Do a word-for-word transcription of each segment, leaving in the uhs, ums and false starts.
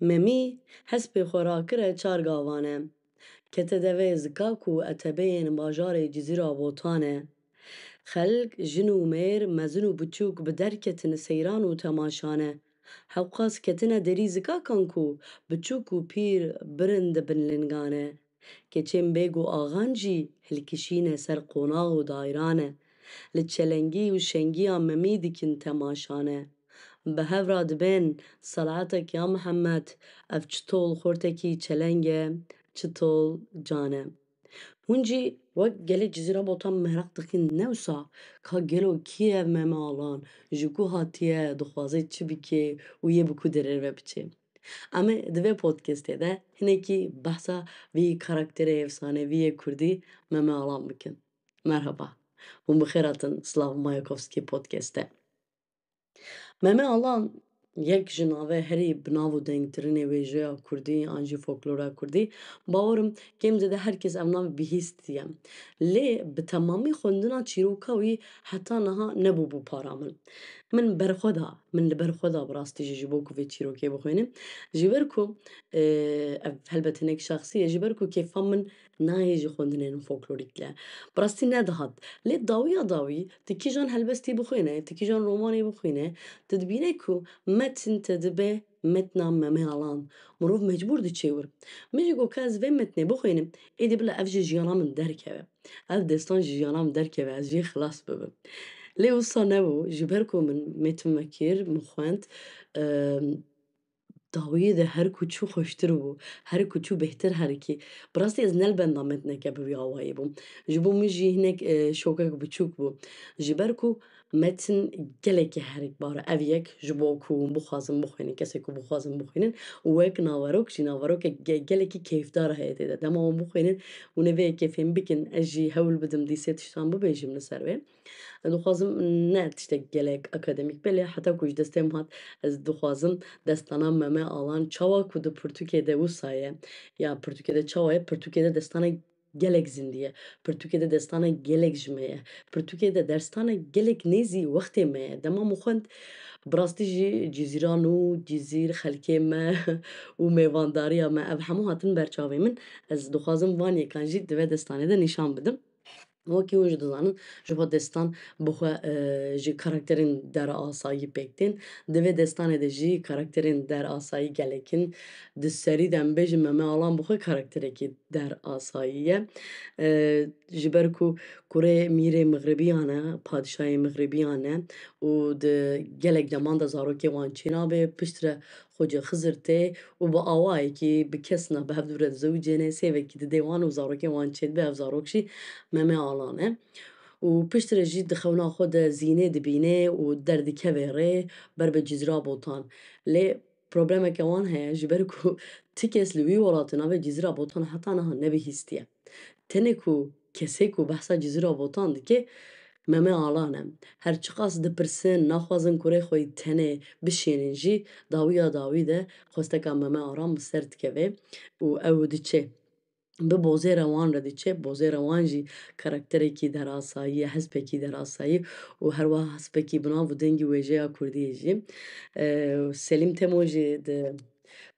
Memî hespê xwe rakire çar gavane. Kete devê zikak û etebeyên bajarê Cizîra Botan e. Xelk, jin û mêr, mezin û biçûk bi derketin seyran û temaşan e. Hewqas ketine derî zikakan ku biçûk û pîr birin di bin lingan e. Keçên bêg û axan jî hilkişîne ser qonax û dayran e. Li çelengî û şengiya Memî dikin temaşan e. Bi hev re dibên, Selatek ya Mihemed, ev çi tol xortekî çeleng e, çi tol can e. Hûn jî wek gelê Cizîra Botan meraq dikin ne wisa, ka gelo kî ye ev Meme Alan, ji ku hatiye, dixwaze çi bike û yê bi ku derê ve biçe. Em ê di vê podcastê de hinekî behsa vî karakterê efsanevî yê kurdî Meme Alan bikin. Merhaba. Hûn bi xêr hatin Slav Mayakovski podcastê. Meme Alan yek ji navê herî bi nav û dengtirinê wêjeya kurdî an jî folklora kurdî. Bawer im kêm zêde her kes ev nav bihîstiye. Lê bi temamî xwendina çîroka wî heta niha nebûbû para min. Min berxwe da, min li ber xwe da bi rastî jî ji bo ku vê çîrokê bixwînim. Ji ber ku, e, ev helbet hinek şexsî ye, ji ber ku kêfa min nayê ji xwendinên folklorîk le. Bi rastî nedihat. Lê dawiya dawî, tu kîjan helbestî bixwîne, tu kîjan romanê bixwîne, tu dibîne ku metin te dibe metna Meme Alan. Mirov mecbûr diçe wir. Min jî got ka ez vê metnê bixwînim, êdî bila ev ji jiyana min derkeve. Ev destan ji jiyana min derkeve, ez jê xilas bibim. Lê wisa nebû, ji ber ku min metin vekir, min xwend, em, dawiyê de her ku çû xweştir bû, her ku çû bêhtir herikî. Bi rastî ez ne li benda metneke bi vî awayî bûm. Ji bo min jî hinek, e, şokek biçûk bû. Ji ber ku metin gelekî herikbar e. Ev yek ji bo ku hûn bixwazin bixwînin, kesê ku bixwazin bixwînin. Û wek naverok jî, naverokek ge-, gelekî keyfdar heye tê de. Dema hûn bixwînin, hûn ê vê yekê fêm bikin, ez jî hewl bidim dîsê tiştan bibêjim li ser wê. Ez dixwazim ne tiştek gelek akademîk be, lê heta ku ji destê min hat, ez dixwazim destana Meme Alan çawa ku di pirtûkê de wisa ye, ya pirtûkê de çawa ye, pirtûkê de destana gelek zindî ye. Pirtûkê de destana gelek ji me ye. Pirtûkê de destana gelek nêzî wextê me ye. Dema min xwend, bi rastî jî Cizîra Nû, Cizîr, xelkê me û mêvandariya me, ev hemû hatin ber çavê min. Ez dixwazim van yekan jî di vê destanê de nîşan bidim. Wekî hûn jî dizanin, ji xwe destan bi xwe, e, ji karakterên derasayî pêk tên. Di vê destanê de jî karakterên derasayî gelek in. Di serî de em bêjin Meme Alan bi xwe karakterekî derasayî ye. E, ji ber ku kurê mîrê mixribiyan e, padişayê mixribiyan e û di gelek deman de zarokê wan çênabe, piştre Xoce Xizir tê û bi awayekî bi kes na bi hev dû re dizewicêne, sêvekî didê wan û zarokê wan çêdibe, ev zarok jî Meme Alan e. Û piştre jî di xewna xwe de Zînê dibîne û derdikeve rê ber bi Cizîra Botan. Lê problemeke wan heye, ji ber ku ti kes li wî welatê navê Cizîra Botan heta niha nebihîstiye. Tenê ku kesê ku behsa Cizîra Botan dike, Meme Alan e. Her çiqas dipirsin, naxwazin kurê xwe yî tenê bişênin jî, dawiya dawî de xwesteka Meme Alan bi ser dikeve û ew diçe. Bi bozêra wan re diçe, bozêra wan jî karakterekî derasayî ye, hespekî derasayî û herwiha hespekî bi nav û dengî wêjeya kurdî ye jî. E, Selîm Temo jî di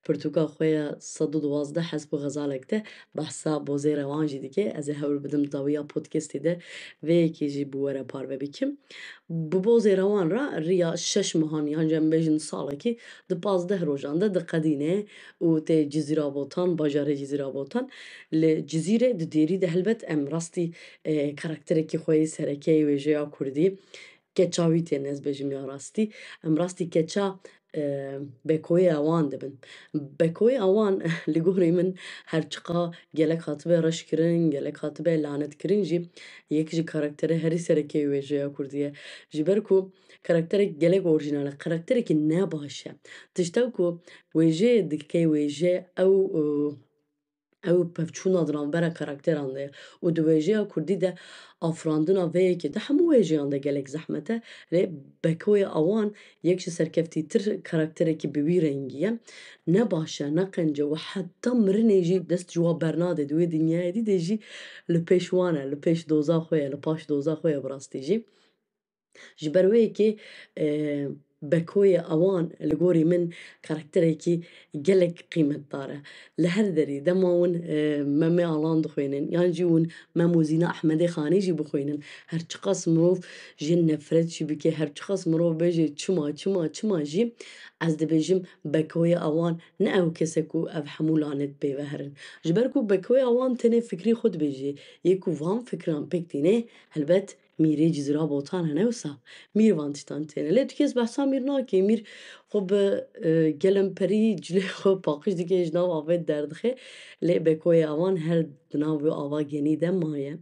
pirtûka xwe ya sed û duwazdeh Hesp û Xezalek de behsa bozêra wan jî dike. Ez ê hewl bidim dawiya podcastê de vê yekê jî bi we re parve bikim. Bi bozêra wan re riya şeş mehan yan jî em bêjin salekî di pazdeh rojan de diqedîne û tê Cizîra Botan, bajarê Cizîra Botan. Li Cizîrê di dêrî de helbet em rastî, e, karakterekî xwe yê sereke yê wêjeya kurdî, keça wî tên, ez bêjim ya rastî. Em rastî keça, e, bekoyê ewan dibin. Bekoyê ewan li gorî min her çiqa gelek hatibe reşkirin, gelek hatibe lanetkirin jî yek ji karakterê herî sereke yê wêjeya kurdî ye. Ji ber ku karakterek gelek orjînal e, karakterekî ne baş e. Tişta ku wêjeyê dike wêje ew, e, ew pevçûna di navbera karakteran de ye û di wêjeya kurdî de afirandina vê yekê de hemû wêjeyan de gelek zehmet e. Lê bekoyê ewan yek ji serkeftîtir karakterekî bi wî rengî ye. Ne baş e, ne qenc e û heta mirinê jî dest ji wa bernade. Di wê dinyayê dî de jî li pêş wan e, li pêş doza xwe ye, li paş doza xwe ye bi rastî jî. Ji ber wê yekê, e, Bekoyê Awan li gorî min karakterekî gelek qîmetdar e. Li her derî dema hûn, e, Memê Alan dixwînin, yan jî hûn Mem û Zîna Ehmedê Xanî jî bixwînin, her çiqas mirov jê nefret jî bike, her çiqas mirov bêje çima, çima, çima jî, ez dibêjim Bekoyê Awan ne ew kes e ku ev hemû lanet pê ve herin. Ji ber ku Bekoyê Awan tenê fikrê xwe dibêje, yê ku van fikran pêk tîne, helbet Mîrê Cizîra Botan hene wisa. Mîr van tiştan têne. Lê tu kes behsa Mîr nake. Mîr xwe bi, e, gelemperî cilê xwe paqij dike, ji nav avê derdixe. Lê Bekoyê Awan her di nav wê ava genî de maye.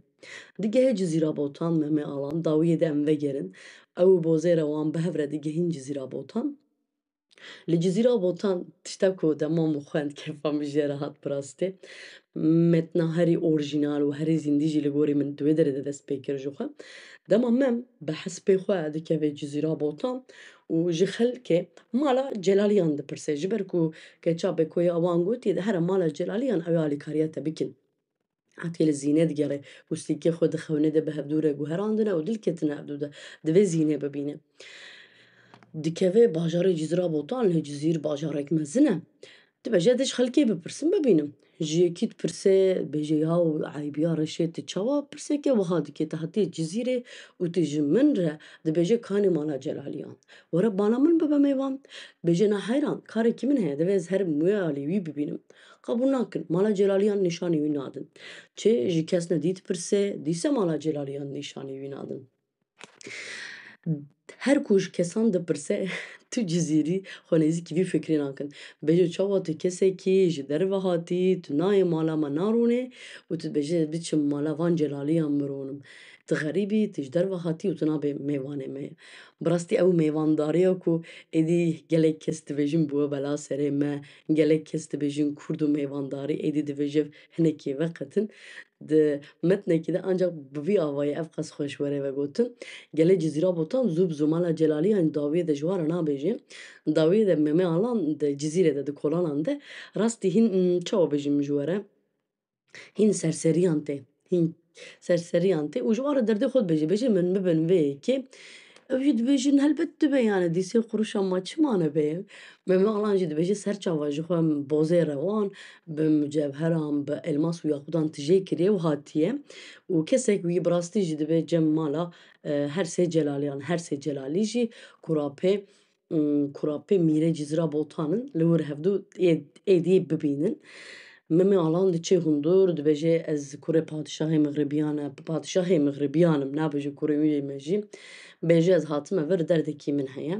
Digehê Cizîra Botan, Memê Alan, dawiyê de em vegerin. Ew û Bozêra wan bi hev re digehîn Cizîra Botan. Li Cizîra Botan tişta ku dema min xwend, kefa min jê re hat bi rastî. Metna herî orjînal û herî zîndî jî li gorî min di wê derê de dest pê kir ji xwe. Dema Mem bi hespê xwe dikeve Cizîra Botan û ji xelkê mala Celaliyan dipirse. Ji ber ku keça Bekoyê Awan gotiye, de here mala Celaliyan, ew ê alîkariya te bikin. Hatiye li Zîne digere û stîkê xwe di xewnê de bi hevdû re guherandine û dilketine hevdû de. Divê Zîne bibîne. Dikeve bajarê Cizîra Botan, lê Cizîr bajarek mezin e. Dibêje, de ji xelkê bipirsim bibînim. Ji yekî dipirse, dibêje, yaw, eybiya reşê, tu çawa pirseke wiha dikê? Tu hatiye Cizîrê û tu ji min re, dibêje, kanê mala Celaliyan. Were bala min bibe mêvan. Dibêje, na heyran, karekî min heye, divê ez herim wê alî wî bibînim. Qebûl nakin, mala Celaliyan nîşanî wî nadin. Çi ji kes ne dî dipirse, dîse mala Celaliyan nîşanî wî nadin. Her ku ji kesan dipirse, tu Cizîrî xwe nêzîkî vî fikrê nakin. Bêje çawa tu kesekî ji derve hatî, tu nayê mala me narûnê û tu dibêje biçim mala van Celaliyan bironim. Tu xerîbî, tu ji derve hatî û tu nabê mêvanê me ye. Bi rastî ew mêvandariya ku êdî gelek kes dibêjin bi we bela serê me, gelek kes dibêjin Kurd û mêvandarî, êdî divêje hinekî veqetin. Di metnekî de ancak bi vî avayî ev qas xweş were vegotin. Gelê Cizîra Botan zû bi zû mala Celaliyan dawiyê de ji wan re nabêje. Dawiyê de Memê Alan di Cizîrê de, di kolanan de rastî hîn, hmm, çawa bêjim ji we re? Hîn serseriyan tê. Hîn serseriyan tê û ji wan re derdê xwe dibêje. Bêje min bibin vê yekê. Ew jî dibêjin helbet dibe, yani dîsê quruşa ma çima nebe? Memê Alan jî dibêje ser çava ji xwe bozê rewan bi mucevheran, bi elmas û yaxûdan tijê kiriye û hatiye û kesek wî bi rastî jî dibe cem mala, e, her sê Celaliyan. Her sê Celalî jî kurapê, ım, kurapê Mîrê Cizîra Botan in, li wir hevdu ê, êdî bibînin. Memê Alan diçe hundur, dibêje, ez kurê padişahê Mixribiyan e, padişahê Mixribiyan im, nabêje kurê wî me jî. Bêje, ez hatime vir, derdekî min heye.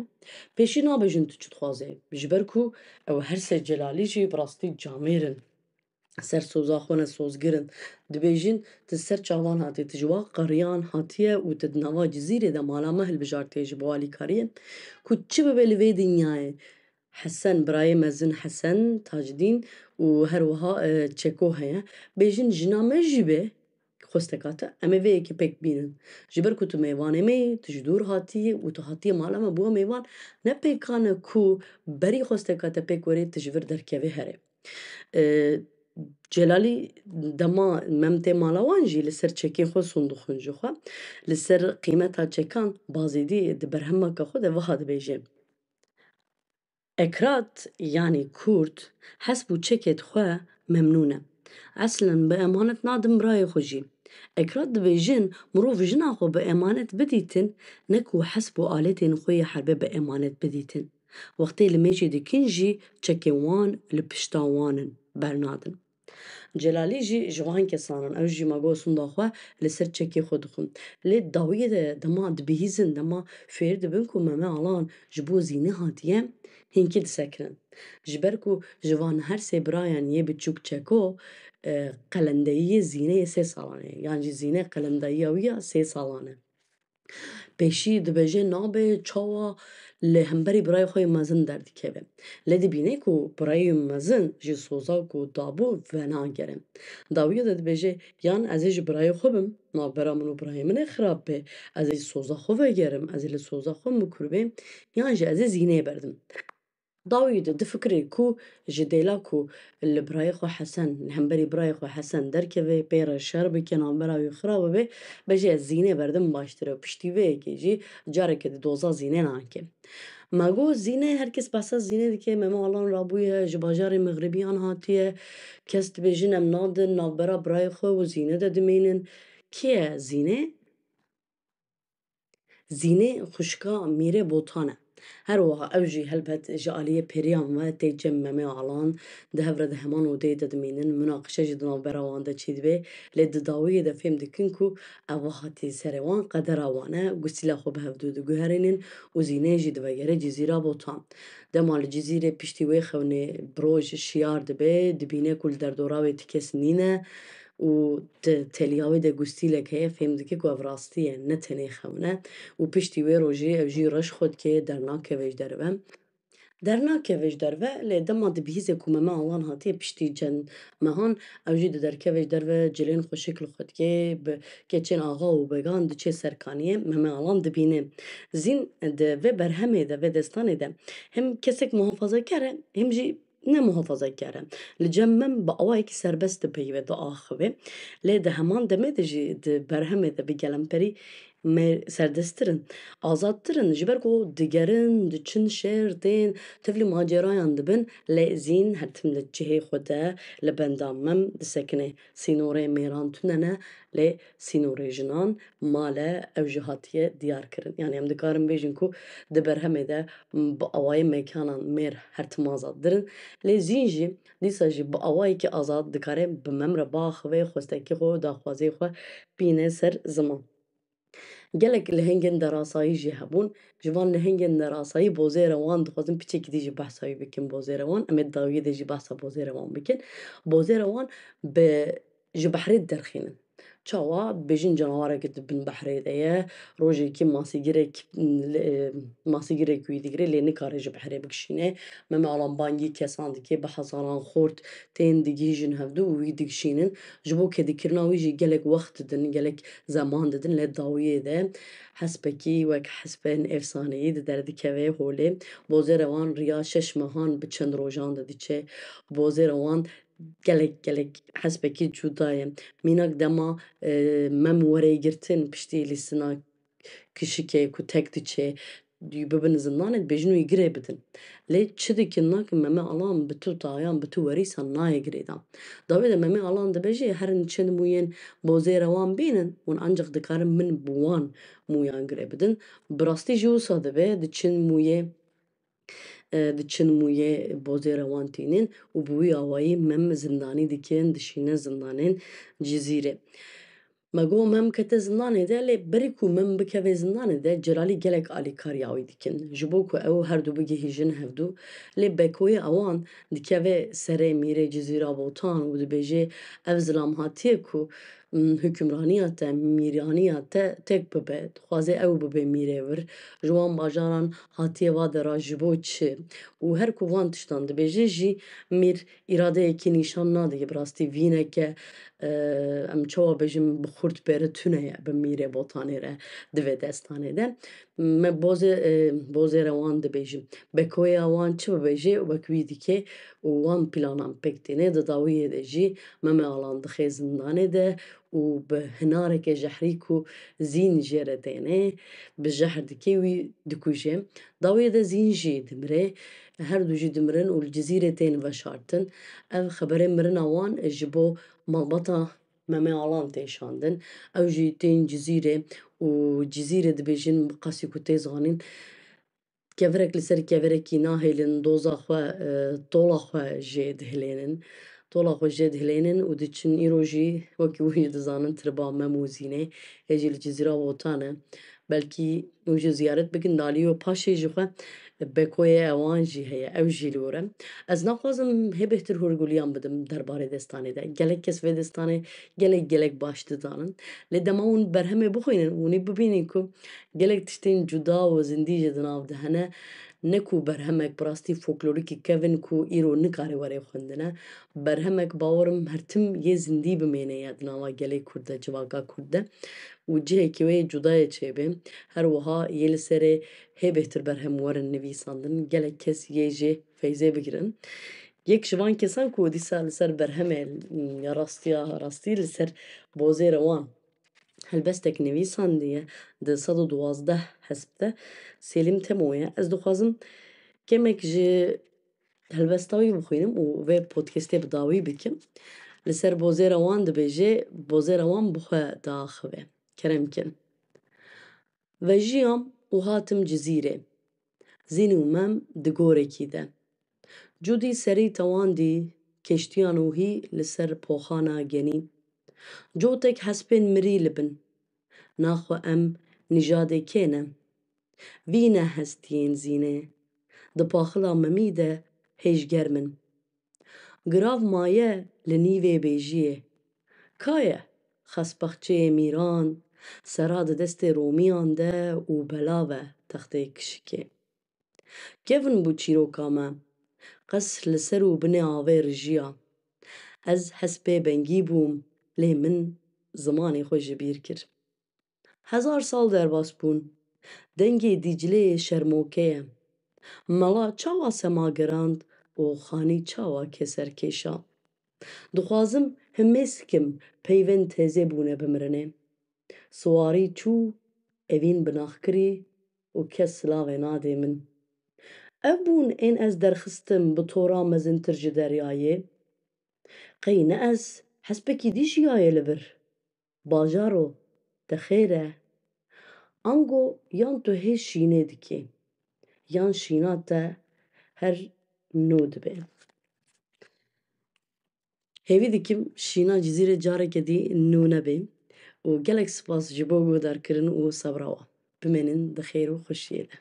Pêşî nabêjin tu çi dixwazê, ji ber ku ew her sê Celalî jî bi rastî camêr in. Ser soza xwe ne sozgir in. Dibêjin, tu ser çavan hatî, tu ji wa qeriyan hatiye û tu di nava Cizîrê de mala me hilbijartiye ji bo alîkariyê. Ku çi bibe li vê dinyayê, Hesen, birayê mezin Hesen, Tacdîn û her wiha, e, Çeko heye. Bêjin, jina me jî be, xwesteka te, em ê vê yekê pêk bînin. Ji ber ku tu mêvanê me yî, tu ji dûr hatiyî û tu hatiye mala me bûye mêvan, ne pêkan e ku berî xwesteka te pêk werê tu ji vir derkevê herê. E, Celalî dema Mem tê mala wan jî li ser çekê xwe sûn dixwin ji xwe. Li ser qîmeta çekan Bazîdî di berhemeka xwe de wiha dibêje. Ekrat, yanî Kurd, hesp û çekêt xwe memnûn e. Eslen bi emanet nadin birayê xwe jî. Ekrat dibêjin, mirov jina xwe bi emanet bidîtin, ne ku hesp û aletên xwe yê herbê bi emanet bidîtin. Wextê limêjê dikin jî çekên wan li pişta wan in, bernadin. Celalî jî ji van kesan in. Ew jî ma got sûnda xwe li ser çekê xwe dixwin. Lê dawiyê de dema dibihîzin, dema fêr dibin ku Meme Alan ji bo Zînê hatiye, hinkî disekinin. Ji ber ku ji van her sê birayan yê biçûk Çeko, e, qelendeyiyê Zînê yê sê salan e. Yan jî Zîne qelendayiya wî ya sê salan e. Pêşî dibêje nabe çawa li hemberî birayê xwe yê mezin derdikeve. Lê dibîne ku birayê mezin ji soza ku dabû venagere. Dawiya de dibêje, yan ez ê ji birayê xwe bim, navbera min û birayê min ê xirab be, ez ê ji soza xwe vegerim, ez ê li soza xwe mikur bêm, yan jî ez ê Zînê berdim. Dawî di, difikirê ku ji dêla ku li birayê xwe Hesen, li hemberî birayê xwe Hesen derkeve, pê re şer bike, navbera wî xira bibe, bêje ez Zînê berdim baştir e. Piştî vê yekê jî careke di doza Zînê nake. Me got Zîne, her kes behsa Zîne dike, Meme Alan rabûye, ji bajarê Mexribiyan hatiye. Kes dibêjin em nadin navbera birayê xwe û Zîne de dimînin. Kê ye Zîne? Zîne xwişka Mîrê Botan e. Her wiha ew jî helbet ji aliyê pêriyan ve tê cem Meme Alan, di hev re di heman odeyê de dimînin, munaqişe jî di navbera wan de çêdibe, lê di dawiyê de fêm dikin ku ev hatî serê wan, qedera wan e, gustîla xwe bi hevdû diguherînin û Zîne jî divegere Cizîra Botan. Dema li Cizîrê piştî wê xewnê bi roj şiyar dibe, dibîne ku li derdora wê ti kes nîne û te-, teliya wê de gustîlek heye, fêm dike ku ev rastî ye, ne tenê xewn e û piştî wê rojê ew jî reş xwe dike, dernakeve ji derve. Dernakeve ji derve, lê dema dibihîze ku Meme Alan hatiye piştî çend mehan, ew jî diderkeve ji derve, cilên xwe şikil xwe dike, bi keçên axa û began diçe ser kaniyê, Meme Alan dibîne. Zîn di vê berhemê de, vê destanê de hem kesek muhafazakar e, hem jî ne muhafazakar e. Li cem Mem bi awayekî serbest dipeyive, diaxive. Lê di heman demê de jî di berhemê de bi gelemperî mêr serdesttir in, azadtir in. Ji ber ku digerin, diçin şer, tên tevlî macerayan dibin, lê Zîn her tim di cihê xwe de li benda Mem disekine. Sînorê mêran tune ne, lê sînorê jinan male ew jî hatiye diyar kirin. Yanî em dikarin bêjin ku di berhemê de bi awayê mekanan mêr her tim azadtir in. Lê Zîn jî dîsa jî bi awayekî azad dikare bi Mem re biaxive, xwestekî xwe û daxwazê xwe bîne ser ziman. Gelek lehengên derasayî jî hebûn. Ji van lehengên derasayî bozêre wan, dixwazin piçekî dî jî behsa wî bikin bozêre wan. Em ê di dawiyê de jî behsa bozêre wan bikin. Bozêre wan bi, ji behrê derxînin. Çawa? Bêjin canawareke di bin behrê de ye. Rojekî masîgirek, li, masîgirek wî digire, lê nikare ji behrê bikişîne. Meme Alan bangî kesan dike, bi hezaran xort tên digihîjin hevdû û wî digişînin. Ji bo kedikirina wî jî gelek wext didin, gelek zeman didin, lê dawiyê de hespekî wek hespên efsaneyî di derdikeve holê. Bozêre wan riya şeş mehan bi çend rojan de diçe. Bozêre wan gelek, gelek hespekî cuda ye. Mînak dema, e, Mem were girtin piştî lîstina kişikê ku tek diçe, bibin zindanê, dibêjin wî girê bidin. Lê çi dikin nakin, Meme Alan bi tu tayan, bi tu werîsan nayê girêdan. Dawê de Meme Alan dibêje, herin çend mûyên bozêre wan bînin, hûn ancaq dikarin min bi wan mûyan girê bidin. Bi rastî jî wisa dibe, diçin mûyê, e, diçin mûyê bozêre wan tînin û bi wî awayî Mem zindanî dikin, dişîne zindanên Cizîrê. Me got Mem kete zindanê de, lê berî ku Mem bikeve zindanê de, Celalî gelek alîkariya wî dikin. Ji bo ku ew her du bigihîjin hevdû, lê Bekoyê ewan dikeve serê mîrê Cizîra Botan û dibêje, ev zilamhatiyê ku, m, hukimraniya te, mîraniya te tek bibe, dixwaze ew bibe mîrê vir. Ji wan bajaran hatiye va dera ji bo çi? Û her ku van tiştan dibêje jî, mîr îradeyekî nîşan nadike. Bi rastî vîneke, e, em çawa bêjin, bi xurt pê re tune ye, bi mîrê Botanê re di vê destanê de. Me bozê, e, bozêre wan dibêjin. Bekoya wan çi bibêje, wek wî dike û wan planan pêk tîne. Di dawiyê de jî Meme Alan dixe zindanê de û bi hinareke jehrî ku Zîn jê re têne, bi jehr dike wî dikuje. Dawiyê de Zîn jî dimire. Her du jî dimirin û li Cizîrê tên veşartin. Ev xeberê mirina wan ji bo malbata Meme Alan tê şandin. Ew jî tên Cizîrê û Cizîrê dibêjin, bi qasî ku tê zanîn, kevirek li ser kevirekî nahêlin, doza xwe, e, tola xwe jê dihilênin. Tola xwe jê dihilênin û diçin îro jî, wekî hûn jî dizanin, triba Mem û Zînê hê jî li Cizîra Botan e. Belkî hûn jî ziyaret bikin, di aliyê wê paşê jixwe Bekoyê ewan jî heye, ew jî li wir e. Ez naxwazim hê bêhtir hûrguliyan bidim derbarê destanê de. Gelek kes vê destanê gelek, gelek baş dizanin. Lê dema hûn berhemê bixwînin, hûn ê bibînin ku gelek tiştên cuda û zindî jî di nav de hene. Ne ku berhemek bi rastî folklorîkî kevin ku îro nikare were xwendine. Berhemek, bawerim, her tim yê zindî bimêne ya di nava gelê Kurd de, civaka Kurd de. Û cihekî wê yê cudayê çêbe. Her wiha yê li serê hê bêhtir berhem werin nivîsandin. Gelek kes yê jê feyzê bigirin. Yek ji van kesan ku dîsa li ser berhemê, ya rastiya rastî li ser bozêre wan helbestek nivîsandiye di sed û duwazdeh hesp de, Sêlîm Temo ye. Ez dixwazim kemek ji helbesta wî bixwînim û vê podcastê bi dawî bikim. Li ser bozêra wan dibêje, bozêra wan bi xwe diaxive. Kerem kin. Vejiyam û hatim Cizîrê. Zîn û Mem di gorekî de. Cûdî serî tewandî, keştiya nûhî li ser poxana genî. Cotek hespên mirî li bin. Naxwe em nîjadê kê ne? Vî ne hestiyên Zînê. Di paxila Memî de hêj germ in. Girav maye li nîvê bêjiyê. Ka ye xasbaxçeyê mîran, sera di destê Romiyan de û belav e textê kişikê. Kevn bû çîroka me. Qesr li ser û binê avê rijiya. Ez hespê bengî bûm, lê min zimanê xwe ji bîr kir. Hezar sal derbas bûn. Dengê Dîcleyê şermoke ye. Mela çawa sema gerand û xanî çawa keserkêşa. Dixwazim himê sikim peyvên teze bûne bimirinê. Siwarî çû, evîn bi naxkirî û kes silavê nadê min. Ev bûn ên ez derxistim bi tora mezintir ji deryayê. Qey ne ez hespekî dî jiyaye li vir? Bajaro, te xêr e. Ango yan tu hê şînê dikî, yan şîna te her nû dibe. Hêvî dikim şîna Cizîrê careke dî nû nebe û gelek spas ji bo guhdarkirin û sebra wan. Bimênin di xêr û xweşiyê de.